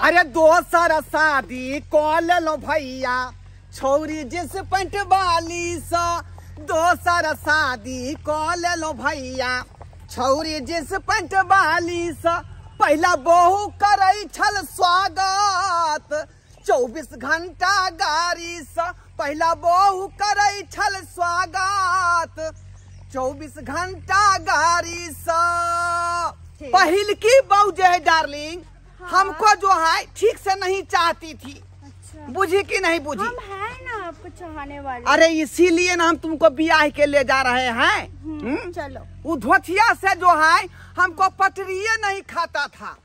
अरे दोसर शादी कऽ लेलहुँ भैया छौरी जींस पैंट वाली सँ, दोसर शादी कऽ लेलहुँ भैया छौरी जींस पैंट वाली सँ। पहिला बहू करै छल स्वागत 24 घंटा गाड़ी सँ, पहिला बहू करै छल स्वागत 24 घंटा गाड़ी सँ। पहिल की बहू जे है डार्लिंग, हाँ। हमको जो है ठीक से नहीं चाहती थी। अच्छा। बुझी कि नहीं बुझी? हम है ना आपको चाहने वाले। अरे इसीलिए ना हम तुमको ब्याह के ले जा रहे हैं। चलो। वो धोतिया से जो है हमको पटरिये नहीं खाता था,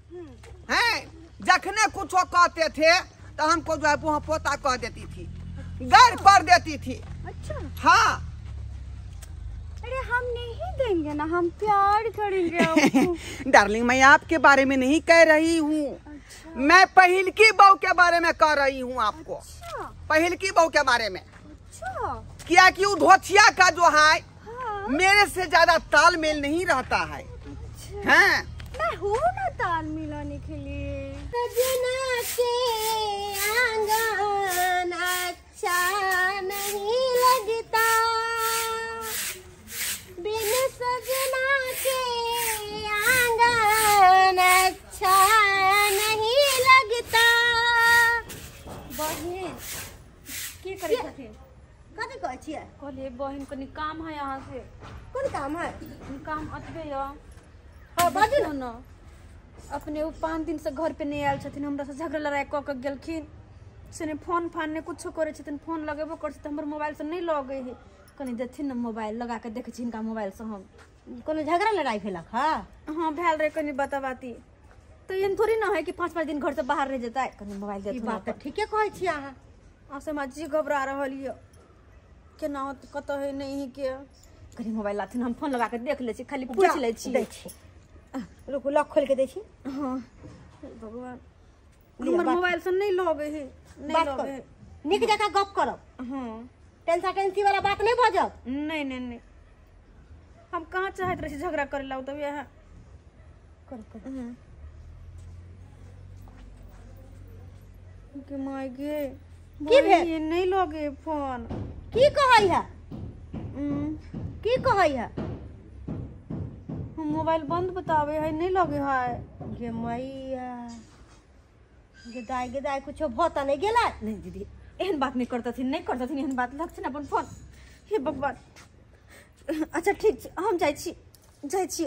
हैं? जखने कुछ कहते थे तो हमको जो है वहाँ पोता कह देती थी, गैर पर देती थी। अच्छा। हाँ। अरे हम नहीं देंगे ना, हम प्यार करेंगे आपको। डार्लिंग मैं आपके बारे में नहीं कह रही हूँ। अच्छा। मैं पहिल की बहू के बारे में कह रही हूँ आपको। अच्छा। पहिल की बहू के बारे में। अच्छा। क्या कि वो धोतिया का जो है, हाँ। मेरे से ज्यादा तालमेल नहीं रहता है। अच्छा। हैं? मैं हूँ ना ताल मिलाने के लिए। सजना के आंगन अच्छा नहीं लगता, बिन सजना के आंगन अच्छा नहीं लगता। बहिन की करै छथिन? कथी कहै छियै? कहलियै बहिन कनि काम है अहाँ से। कोन काम है? काम अतबे यऽ। हाँ बाजू न। अपने ओ 5 दिन से घर पे नहीं आयल छथिन, हमरा से झगड़ा लड़ाई कऽ के गेलखिन। से ने फोन फान ने कुछो करै छथिन, फोन लगेबो करै छथिन, हमर मोबाइल से नहीं लगै है। कनि देथिन न मोबाइल लगा के देखै छी हिनका मोबाइल से हम। कोनो झगड़ा लड़ाई भेलक? हाँ हाँ भेल रहे कनि बाताबाती। तो एहन थोड़ी न है कि 5-5 दिन घर से बाहर रह जेतै। कनि मोबाइल देथिन। ई बात तऽ ठीके कहै छी अहाँ। आब से हमरा जी घबरा रहल यऽ, केना होत कतऽ है नहीं के। कनि मोबाइल लाथिन, हम फोन लगा के देख लै छी, खाली पूछि लै छी। दै छी, रुकू लॉक खोल के दै छी। हाँ भगवान, हमर मोबाइल से नहीं लगै है, नहीं लगै है। नीक जकाँ गप करब। हाँ। टेंसा टेंसी वाला बात नहीं बजब। नहीं नहीं नहीं, हम कहाँ चाहत रहे झगड़ा करे ला, तब यह करू करू। के my गे की भेल? ये नहीं लगे फोन। की कहै है? की कहै है? हम मोबाइल बंद बतावे है, नहीं लगे है। गे मैया गे दाई, गे दाई कुछो भता नहीं गेला? नहीं दीदी एहन बात नहीं करतथिन, नहीं करतथिन एहन बात। लगथिन अपन फोन। हे भगवान। अच्छा ठीक छै, हम जाइ छी, जाइ छी।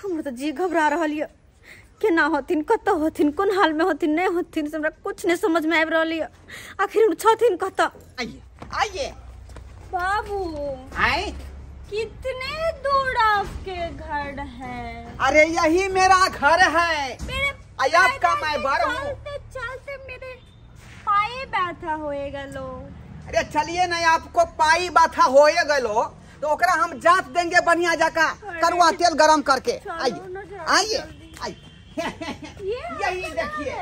हमर तऽ जी घबरा रहल यऽ, केना होथिन, कतऽ होथिन, कोन हाल में होथिन, नहीं होथिन, से हमरा कुछ नहीं समझ में आबि रहल यऽ। आखिर छथिन कतऽ? आइए आइए बाबू। आए। कितने दूर आपके घर है? अरे यही मेरा घर है। मेरे आपका मैं बर हूँ। चलते चलते मेरे पाए व्यथा होएगा लो। अरे चलिए ना, आपको पाई व्यथा होए गलो तो ओकरा हम जांच देंगे बढ़िया जाका करुआ तेल गरम करके। आइए आइए आइए। यही देखिए,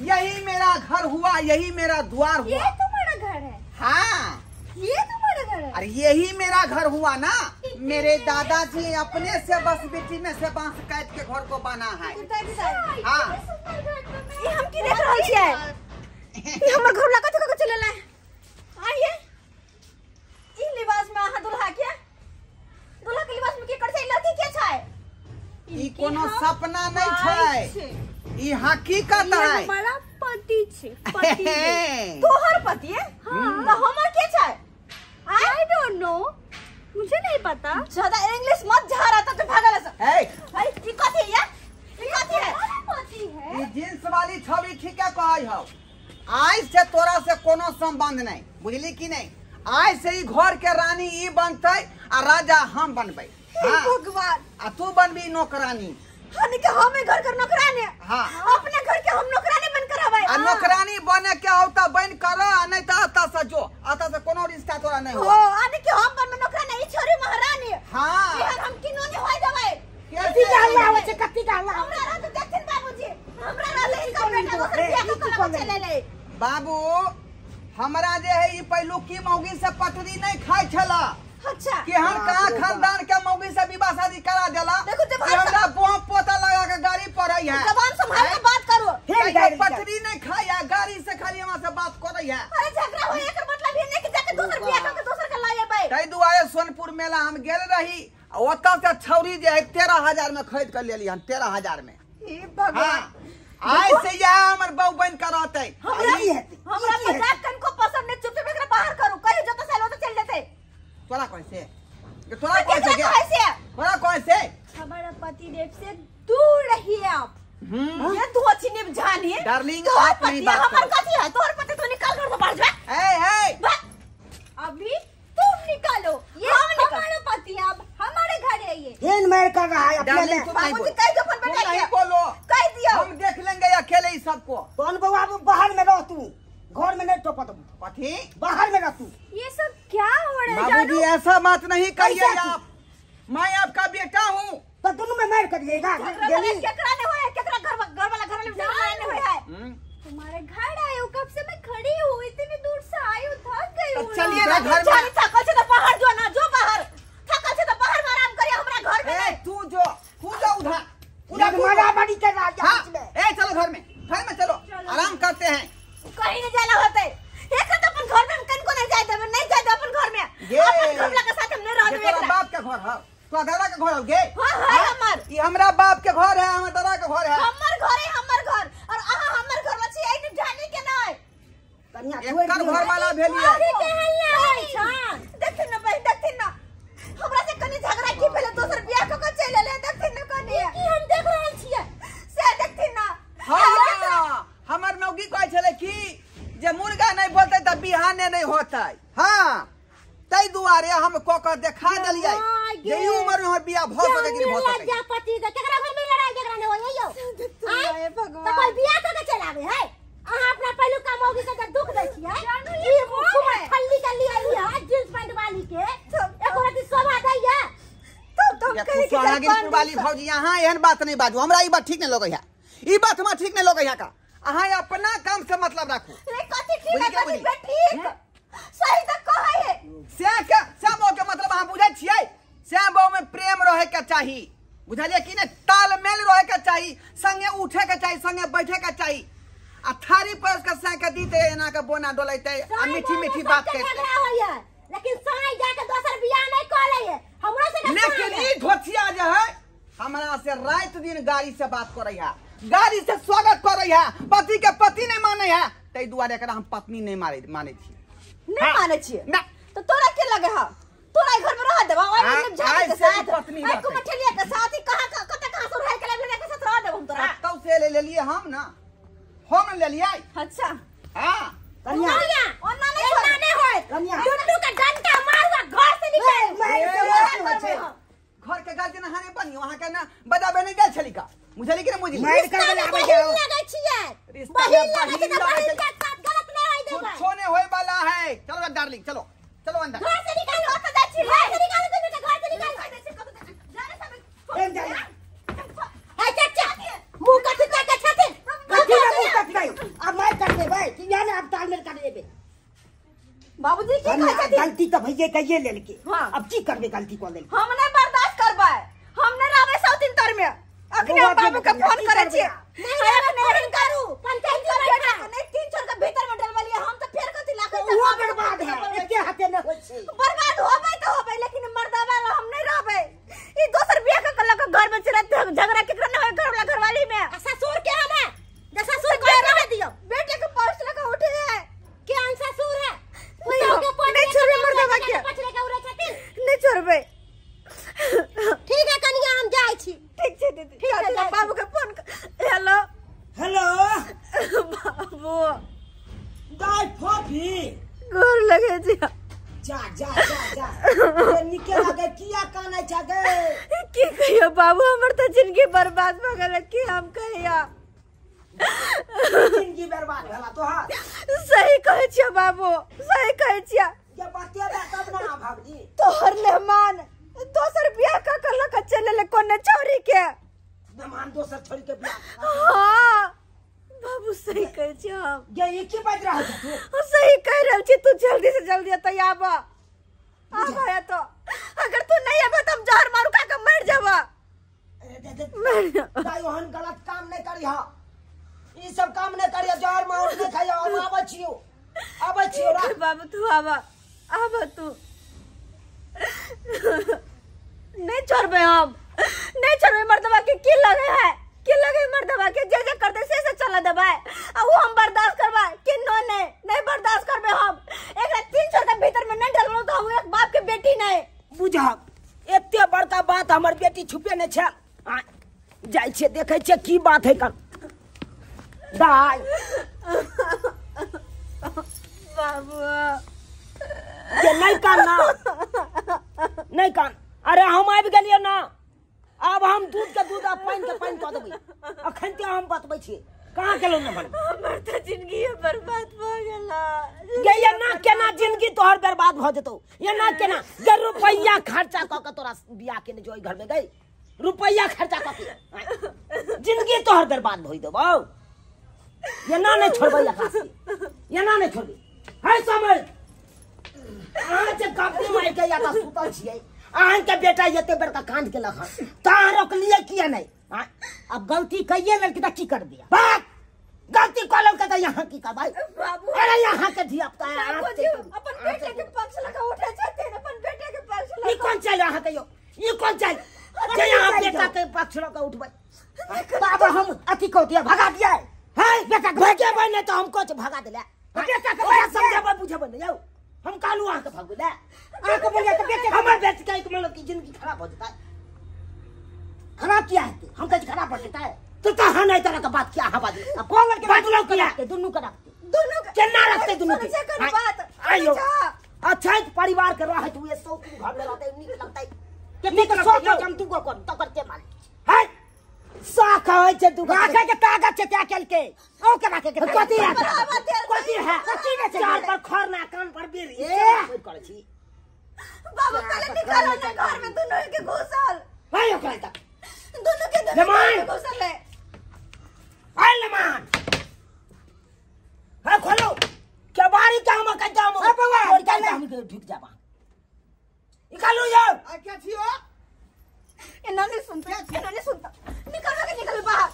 यही मेरा घर हुआ, यही मेरा द्वार हुआ। ये तुम्हारा घर है? हाँ ये तुम्हारा घर है। अरे यही मेरा घर हुआ ना। मेरे दादाजी अपने से बस बिट्टी में से बांस काट के घर को बना है। हाँ। ये हम की देख रहल छियै? ये हमर घर ला कथि कऽ चलल है? आइए ई लिबास में अहाँ दुल्हा के, दुल्हा के लिबास में की कर छै? लड़की के छै? ई कोनो सपना नहीं छै, ई हकीकत है। हमारा पति छै। पति तोहर पति है? हां। तो हमर के छै? I don't know, मुझे नहीं पता। ज्यादा इंग्लिश मत झाड़ा तो भागल से। ए अरे ई कथि है? ई कथि है? पति है। ई जींस वाली छवि ठीक है कहै हौ। आज से तोरा से कोनो संबंध नहीं, बुझली कि नहीं? आज से ई घर के रानी ई बनतै आ राजा हम बनबै। हाँ। भगवान। आ तू बनबी नौकरानी। हानि के हम घर के नौकरानी। हाँ। अपने घर के हम नौकरानी बन कर आबै। आ नौकरानी बने के हौ त बन कर, आ नहीं त अतः से जो, अतः से कोनो रिश्ता तोरा नहीं हो। आने के हम बनबे नौकरानी, ई छोरी महारानी। हां। इहर हम किनो नहीं होय देबै। कथी हल्ला होइ छै? कथी हल्ला? हमरा रहत देखथिन बाबूजी, हमरा रहले इनका बेटा दोसर बियाह क के चले ले। बाबू हमरा जे है ई पहिलुकी मौगी से पटरी नहीं खाइ छला। अच्छा। कि हम कहाँ खानदान के मौगी से विवाह शादी करा देला। देखो जब हमरा बोम पोता लगा के गाड़ी पड़ै है। जबान संभाल के बात करू। करू। फेर पटरी नहीं खाया, गाड़ी से खाली हमरा से बात करै है। अरे झगड़ा होय एकर मतलब ये नहीं कि जाके दोसर बियाह क के दोसर के लाए बे। तै दुआरे सोनपुर मेला हम गेल रही, ओतऽ से छौरी जे है 13,000 में खरीद कर लेली हन, 13,000 में। हे भगवान, आइ से यह हमर बहू बन के रहतै। हमरा मजाक कनको पसंद नहीं, चुपचाप एकरा बाहर करू, कहियो जतऽ से ओतऽ चल जेतै। तोरा कैसे? तोरा कैसे? तोरा कैसे? हमारा पति देव से दूर रहिए आप। ये धोची ने जानी डार्लिंग, आप नहीं बात हमर कथी है? तोहर पति तो निकाल घर से बाहर जा। ए ए अभी तुम निकालो, ये हमारा पति अब हमारे घर है। ये हेन मार कर रहा है अपने में। बाबूजी कह दो अपन बेटा के, बोलो कह दियो, हम देख लेंगे अकेले ही सबको। कौन बउआ बाहर में रह तू, घर में नहीं टोपत। कथी बाहर में रह तू? ये सब क्या हो रहा है बाबूजी? ऐसा बात नहीं कहिए आप, मैं आपका बेटा हूँ। तो दोनों में मार करिएगा। केकरा नहीं होय, केकरा घर घर वाला घर वाले झगड़ा नहीं होय है। तुम्हारे घर आई हूँ, कब से मैं खड़ी हूँ, इतनी दूर से आई हूँ, थक गई हूँ। चलिए ना घर में। थकल छे तो बाहर जो ना, जो बाहर थकल छे तो बाहर में आराम करिए, हमरा घर में ए तू जो, तू जो उधर उधर मारामारी कर रहा है बीच में। ए चलो घर में, घर में चलो, आराम करते हैं। कहीं नहीं जाला होते, एक तो अपन घर में कनको नहीं जाए देबे, नहीं जाए अपन घर में। अपन घर के साथ हम नहीं रह देबे। तोरा बाप के घर है, तोरा दादा के घर हो गे? हां है हमर। ई हमरा बाप के घर है, हमर दादा के घर है, हमर घर है, हमर घर। और अहा हमर घर में छी, एनी जानी के नहीं। कन्या छोड़ एकर घर वाला भेलिए। अरे के हल्ला है छान, देखिन ना बहन, देखिन ना हमरा से कनी झगड़ा की भेले, दोसर बियाह क के चल एले। देखिन ना कनी की हम देख रहल छियै से, देखिन ना। हां हमर मौगी कहै छले कि जे मुर्गा नहीं बोलते त बिहाने नहीं होतै। हां तै दुआरे हम क क देखा देलियै जे ई उम्र में हमर बियाह भ सकै कि नहीं भ सकै। लज्जापति के केकरा घर में लड़ाई झगड़ा नहीं होय यौ। हे भगवान, त कोई बियाह क के चलावे है? अहाँ अपना पहलू का मौगी के दुख दै छियै। ई कुमार खल्ली के लिए आई है जींस पैंट वाली के, एको रति शोभा दैया। तब तो हम कहे कि वाली भौजी अहाँ एहन बात नहीं बाजू, हमरा ई बात ठीक नहीं लगै है, ई बात हमरा ठीक नहीं लगै है। का अहाँ अपना काम से मतलब राखू। रे कथी ठीक है, कथी ठीक सही त कहै है। से के से के मतलब अहाँ बुझै छियै? से बहू में प्रेम रहे के चाही, बुझलियै कि नहीं? तालमेल रहे के चाही, संगे उठे के चाही, संगे बैठे के चाही। आ थारी पर के से के दीते एना के बोना डोलैते आ मीठी मीठी बात करते, लेकिन साई जाके दोसर बियाह नहीं करै है हमरो से। लेकिन ई धोथिया जे है हमरा से रात दिन गाड़ी से बात करै है, गाड़ी से स्वागत करै है, पति के पति नहीं मानै है। तै दुआरे एकरा हम पत्नी नहीं मारै मानै छी, नहीं मानै छी ना। तो तोरा के लगे है? तोरा घर में रह देबा और हम झाड़ी के साथ, आई को मठलिया के साथ ही कहां कत कहां से रह के लाबले के साथ रह देब हम तोरा। तब से ले लेलिए हम ना, हम ले लियै। अच्छा हां कन्या ओना नहीं छोड़, नहीं होय कन्या दुन्नू के डंडा मारुआ घर से निकाल। घर के गार्जियन अहाँ नहीं बनी, वहां के ना बजाबे नहीं गेल छली का, बुझली कि नहीं बुझली? मार कर आबै जाओ लगै छियै, बहिन लगै छै त बहिन के साथ गलत नहीं होय देबै, कुछो नहीं होय वाला है। चलो डार्लिंग चलो चलो अंदर, घर से निकाल। ओत जाइ छी, घर से निकाल दुन्नू के, घर से निकाल। एन जाइ ए चाचा मुंह कथि के छथिन? कथि ना मुंह कटबै, अब मार कर देबै कि या ना, अब तालमेल कर देबै। बाबूजी की कहै छथिन? गलती त भइए कहिए लेलके, अब की करबै गलती क लेल? हम नहीं बर्दाश्त करबै, हम नहीं रहबै सौतीन तर में। अखने हम बाबू के फोन करै छियै। नहीं नहीं करू, पंचायत बैठा नहीं, 3 छोर के भीतर में डलवलिए हम त फेर कथि लाखै त उहो बर्बाद है, एके हाथे न होय छै। बर्बाद होबै त होबै, लेकिन मर्दावा हम नहीं रहबै। ई दोसर बियाह क लक घर में चलत झगड़ा केकरा न होय घर वाला घरवाली में। आ ससुर के हमे जे ससुर के रह दियो, बेटे के पर्स लगा उठे है के हम ससुर है नहीं छोड़बे मर्दावा के, पछले के उड़ै छथिन, नहीं छोड़बे। ठीक है कनिया हम जाइ छी। ठीक छै दीदी, ठीक है। बाबू के फोन। हेलो हेलो बाबू दाइ फोफी गोर लगे छी। जा जा जा जा निके लगे किया कानै छ गे? की कहियो बाबू, हमर त जिंदगी बर्बाद भ गेल। की हम कहिया जिंदगी बर्बाद भेला तोहार? सही कहै छियै बाबू, सही कहै छियै। जे बतेबे तब ना भाबजी। तोहर मेहमान दोसर बियाह क के लक चल ले कोने छौरी के। मेहमान दोसर छोरी के बियाह? हां बाबू सही कहै छियै हम। गे ई की बाजि रहल छ तू? हम सही कह रहल छी, तू जल्दी से जल्दी एतऽ आब। आब एतऽ, अगर तू नहीं आबे त हम जहर मारू खा के मर जाबा। दाई ओहन गलत काम नहीं करिहा। ई सब काम नहीं करियो जहर माउर नहीं खाइयो। हम आबै छियो, आबै छियो। राख बाबू तू आबा, आबा तू। नहीं छोड़बे हम, नहीं छोड़बे मर्दबा के। की लगे है, की लगे मर्दबा के? जे जे करते से से चला देबै आ वो हम बर्दाश्त करबै कि नो? नहीं नहीं बर्दाश्त करबे हम। एकरा तीन छोड़ के भीतर में नहीं डलबो तो हम एक बाप के बेटी नहीं। बुझब एते बड़का बात हमर बेटी छुपे नहीं छै। जाइ छियै देखै छियै की बात है। कर दाइ बाबू के नहीं कान ना, नहीं कान। अरे हम आबि गेलियै ना, आब हम दूध के दूध आ पानि के पानि कऽ देबै। अखन ते हम बतबै छियै कहाँ गेलौ ने बन। हमर तऽ जिंदगी बर्बाद भऽ गेला गे। एना केना जिंदगी तोहर बर्बाद भऽ जेतौ? एना केना गे? रुपैया खर्चा कऽ के तोरा बियाह केने जो घर में गई, रुपैया खर्चा कऽ के जिंदगी तोहर बर्बाद भऽ देबौ। एना नहीं छोड़बै एकरा से, एना नहीं छोड़बै। है समझ अहाँ जे गप्पी मारि के या तऽ सुतल छियै, अहाँ के बेटा एते बड़का कांड केलक हन तहाँ रोकलियै किया नहीं? अब गलती कहिए लेलकै तऽ की कर दिया? बात गलती कऽ लेलकै तऽ यहाँ की करबै? बाबू अरे यहाँ के धिया पुता अपन बेटे के पक्ष लगा उठे छथिन, अपन बेटे के पक्ष लगा। ई कोन चालि अहाँ के यौ? ई कोन चालि जे यहाँ बेटा के पक्ष लगा उठबै? बाबा हम अथी कऽ दिया, भगा दिया है बेटा। भगेबै नहीं तऽ हम कोच भगा देले बेटा के। समझेबै बुझेबै नहीं यौ। हम कालू अहाँ के भगबै ले, अहाँ के बोलिए तऽ बेटे हमर बेटी के एक मतलब की जिंदगी खराब हो जेतै। खराब किया है? हम कहै खराब हो जेतै तो कहाँ नहीं तरह के बात किया? हाँ बाजू अब कौन लड़के बाजू किया? दुनू के रखते, दुनू के केना रखते? दुनू के बात आइयो। अच्छा परिवार के रहत हुए सौ घर में रहते नीक लगतै। केते के सौ हम तू को कर तकर के मालिक है। साख होइ छै दू राखे के ताकत छै त्या केल के ओ के राखे के कथी है? कथी है? कथी ने छै? चार पर खर ना कान पर बीर ए करै छी बाबू। पहले निकालो ना घर में दुनू के घुसल भाई ओकरा तक दुनू के दुनू घुसल है। आइ लमान हां खोलो के बारी के हम के जाम ए बौआ निकाल हम के ढुक जाबा। निकालू जाओ। आ क्या छियो? एना नहीं सुनता, एना नहीं सुनता। निकलो के निकलो बाहर।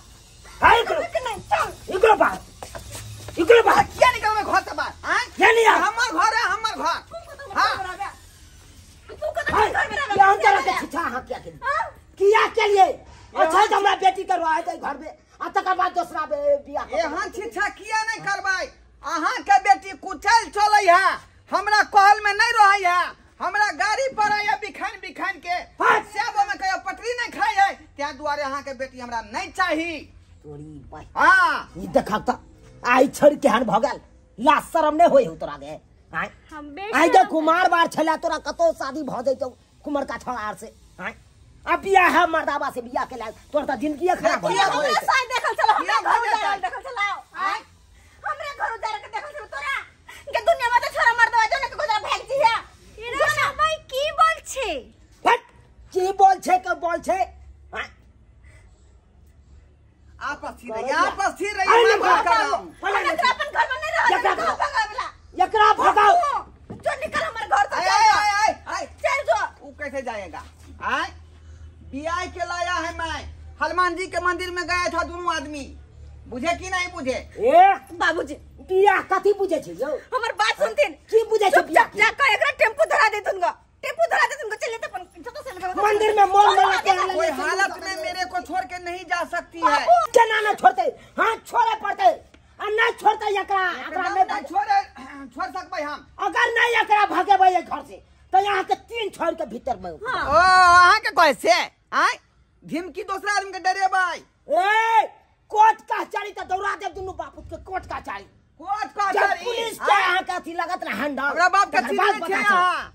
हाय निकलो के नहीं चल निकलो बाहर, निकलो बाहर। क्या निकलबे घर से बाहर? आय ये नहीं हमर घर है, हमर घर। हां तू कत घर में रह? ये हम तरह के छिछा हां क्या के किया के लिए? अच्छा तो हमरा बेटी करवा है घर में आ तकर बाद दूसरा बियाह। एहन छिछा किया नहीं करबै? अहाँ के बेटी कुचल चलै है, हमरा कहल में नहीं रहै है, हमरा गाड़ी पर आया बिखान बिखान के सेबो में कहियो पटरी नहीं खाई है, त्या दुआरे अहाँ के बेटी हमरा नहीं चाही। तोरी भाई हां ई देखा त आई छड़ केहन भ गेल। ला शरम नहीं होय हो तोरा गे? आय हम आई जे कुमार बार छला तोरा कतो शादी भ जइतौ कुमार का छड़ा आर से। आय अब बियाह है मर्दाबा से बियाह के लायक तोर त जिंदगी खराब हो गेल। हमरा साथ देखल चलो, हमरा घर उजारल देखल चलो। आय हमरे घर उजारल के देखल चलो तोरा के दुनिया में त छोरा मर्दाबा जने के गोदरा भाग जी है। एरा सबाई की बोल छे? हट की बोल छे के बोल छे? आप स्थिर रहिए, आप स्थिर रहिए। मैं बात कर रहा हूं। हम अपन घर में नहीं रह भगावला। एकरा भगाओ जो निकल हमर घर से। आय आय आय आय चल जो। वो कैसे जाएगा? आय बियाह के लाया है मैं, हनुमान जी के मंदिर में गया था दोनों आदमी, बुझे कि नहीं बुझे? ए बाबूजी बियाह कथी बुझे छै यौ? हमर बात सुनथिन की बुझे छै बियाह? जा कर एकरा टेम्पू धरा देथुन ग, टेम्पू धरा देथुन ग। चले त अपन जतो से लगा मंदिर में मोल मोल के कोई हालत में मेरे को छोड़ के नहीं जा सकती है। केना ना छोड़ते? हां छोड़े पड़ते आ नहीं छोड़ते एकरा, एकरा नहीं छोड़े छोड़ सकबै हम। अगर नहीं एकरा भगेबै घर से तो यहाँ के तीन छोड़ के भीतर में। ओ अहाँ के कैसे आय धमकी दूसरा आदमी के डरेबै? ए कोर्ट कचहरी त दौड़ा देब दुनू बाप के। कोर्ट कचहरी, कोर्ट कचहरी पुलिस के अहाँ के अथी लगत ना हैंडल। हमरा बाप के चीज छै अहाँ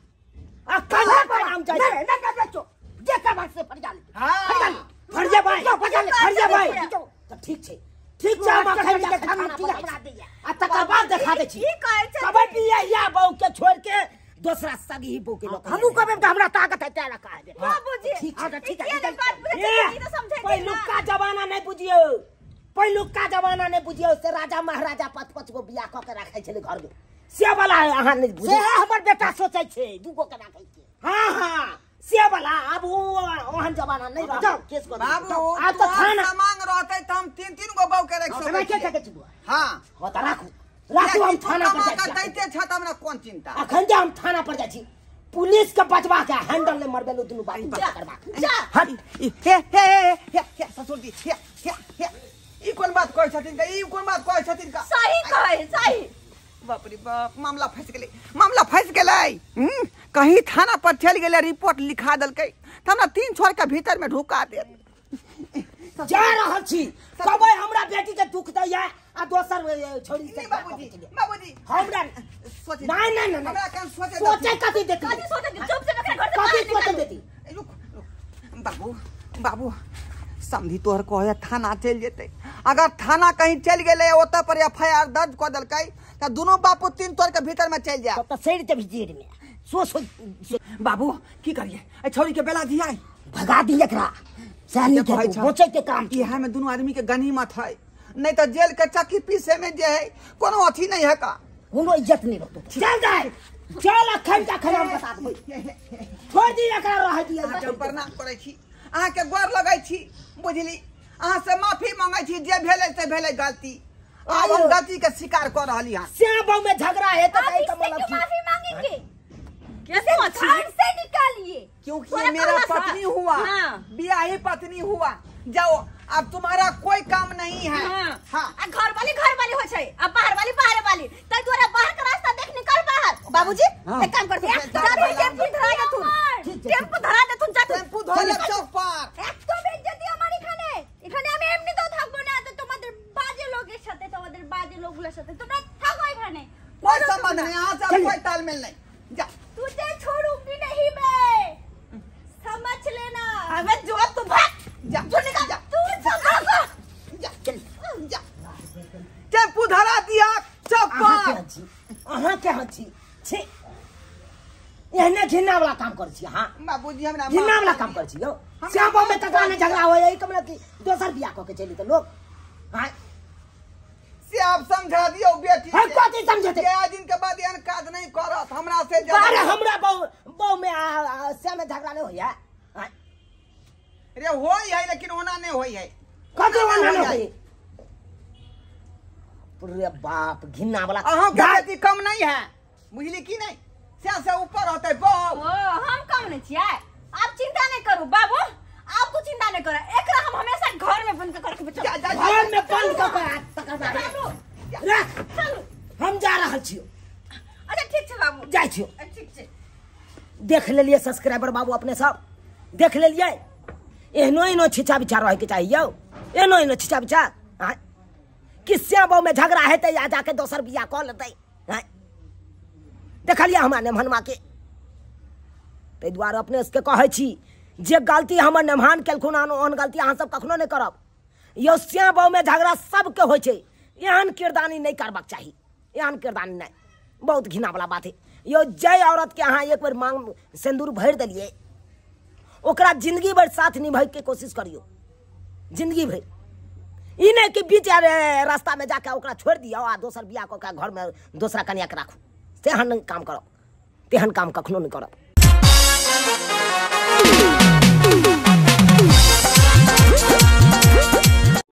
आ कला के नाम जाइ नहीं नहीं बच्चो जे का बात से फट जाली। हां फट जा भाई, फट जा भाई। त ठीक छै, ठीक छै। हम अखन के खाना बना दैया आ तकर बाद देखा दै छी। की कहै छै? कबै बियाह या बहू के छोड़ के दूसरा सगी ही बहू के लोग हमहू कहबै त हमरा ताकत है तेरा का है। बाबूजी ठीक छै, ठीक है। बात बुझै छै समझै पहिलुका जमाना नहीं बुझियो, पहिलुका जमाना नहीं बुझियो। से राजा महाराजा पाँच पाँच गो बियाह क के राखै छलै घर में, से वाला अहाँ नहीं बुझे। से हमर बेटा सोचै छै दू गो के राखै छै। हां हां से वाला अब ओहन जमाना नहीं रह केस कर बाबू। आब त थाना मांग रहतै त हम 3-3 गो बहू के रख सकै छी। हां हो त राखू राखू, हम थाना पर जाइ छी। दैते छ त हमरा कोन चिंता। अखन जे हम थाना पर जाइ छी पुलिस के बचवा के हैंडल ले मरबेलु दुनु बात करबा। जा हट हे हे हे हे ससुर जी हे हे हे ई कोन बात कहै छथिन का, ई कोन बात कहै छथिन का? सही कहै सही। बाप रे बाप मामला फंस गेलै, मामला फंस गेलै। कहीं थाना पर चल गेलै रिपोर्ट लिखा देलकै त हमरा 3 छोर के भीतर में ढुका देत। जा रहल छी कबै हमरा बेटी के दुख दैया आ दोसर छोरी से। बाबूजी बाबूजी हमरा सोचे नहीं नहीं नहीं हमरा कन सोचे सोचे कथी देती, कथी सोचे चुप से बकरा घर से कथी सोचे देती। रुक बाबू बाबू समझी तोहर कहे थाना चल जेतै, अगर थाना कहीं चल गेलै ओतऽ पर एफआईआर दर्ज कऽ देलकै त दुनू बापू 3 तोर के भीतर में चल जाए त सड़ जेबही जेल में। सो सो बाबू की करिए ए छोरी के बेला दियाई भगा दी एकरा सैनी के बचे के काम। इहा में दुनू आदमी के गनीमत है, नहीं त जेल के चक्की पीसे में जे है कोनो अथी नहीं है का, कोनो इज्जत नहीं रहतो। चल जाए चल अखन का खराब बता देबै, छोड़ दी एकरा रह दिया। अहाँ प्रणाम करै छी, अहाँ के गोर लगै छी बुझली, अहाँ से माफी मांगै छी जे भेलै से भेलै गलती, आब हम गलती के स्वीकार कर रहली हां। श्याम बहू में झगड़ा है तो कहीं का मतलब माफी मांगेंगे कैसे घर से निकालिए क्योंकि ये मेरा पत्नी हुआ, बियाही पत्नी हुआ। जाओ अब तुम्हारा कोई काम नहीं है। हाँ। घर वाली हो छै अब बाहर वाली तै द्वारा बाहर के रास्ता देख निकल बाहर। बाबूजी एक काम कर टेम्पू धरा देथुन, टेम्पू धरा देथुन, जा टेम्पू धरा चौक पर। এত বেজ্জতি আমার এখানে এখানে আমি এমনিতেও থাকবো না, তো তোমাদের বাজে লোকের সাথে তোমাদের বাজে লোকগুলোর সাথে তোমরা থাকো এখানে, कोई संबंध नहीं, यहां से कोई तालमेल नहीं। जा तुझे छोड़ूंगी नहीं मैं, समझ लेना। अबे जो तू भाग जा जो निकल जा तू जा जा चल जा टेम्पू धरा दिया चौक पर। अहाँ के हची छी एहने घिना वाला काम कर छी। हां बाबूजी हमरा घिना वाला काम कर छी यौ। श्याम बाबू में तकरा ने झगड़ा होय कमला की दोसर बियाह क के चली त लोग। हां से आप समझा दियो बेटी हम कथी समझते के दिन के बाद एहन काज नहीं करत हमरा से। अरे हमरा बहु बहु में श्याम में झगड़ा नहीं होया रे, होई है लेकिन ओना नहीं होई है। कथी ओना नहीं होई? रे बाप घिना वाला अहाँ के बेटी कम नहीं है बुझली की नहीं, से से ऊपर होते बहु। ओ हम कम नहीं छियै, आप चिंता नहीं करू बाबू, आप तो चिंता नहीं करू, एकरा हम हमेशा घर में बंद करके बचाउ। घर में बंद क के रख चलू हम जा रहल छियो। अच्छा ठीक छै बाबू जाइ छियो। ठीक छै देख लेलियै सब्सक्राइबर बाबू अपने सब देख लेलियै, एहनो एहनो छिचा बिचा रहे के चाहिए यौ, एहनो एहनो छिचा बिचा कि श्याम बाबू में झगड़ा हेतै आ जाके दोसर बियाह कऽ लेतै। देखलियै हमरा नेमहनमा के, ताहि दुआरे अपने सबके कहै छी जे गलती हमर नेमहान केलखुन हन ओहन गलती अहाँ सब कखनो नहि करब यौ। श्याम बाबू में झगड़ा सबके होइ छै, एहन किरदानी नहि करबाक चाही, एहन किरदानी नहि, बहुत घिनावला बात है यौ। जाहि औरत के अहाँ एक बेर मांग सिन्दूर भरि देलियै ओकरा जिंदगी भरि साथ निभाइके कोशिश करियौ, जिंदगी भरि। ई नहि कि बीच रास्ता में जाके ओकरा छोड़ि दियौ आ दोसर बियाह कऽ के घर में दोसरा कनियाके राखू, तेहन काम करब, तेहन काम कखनो नहि करब।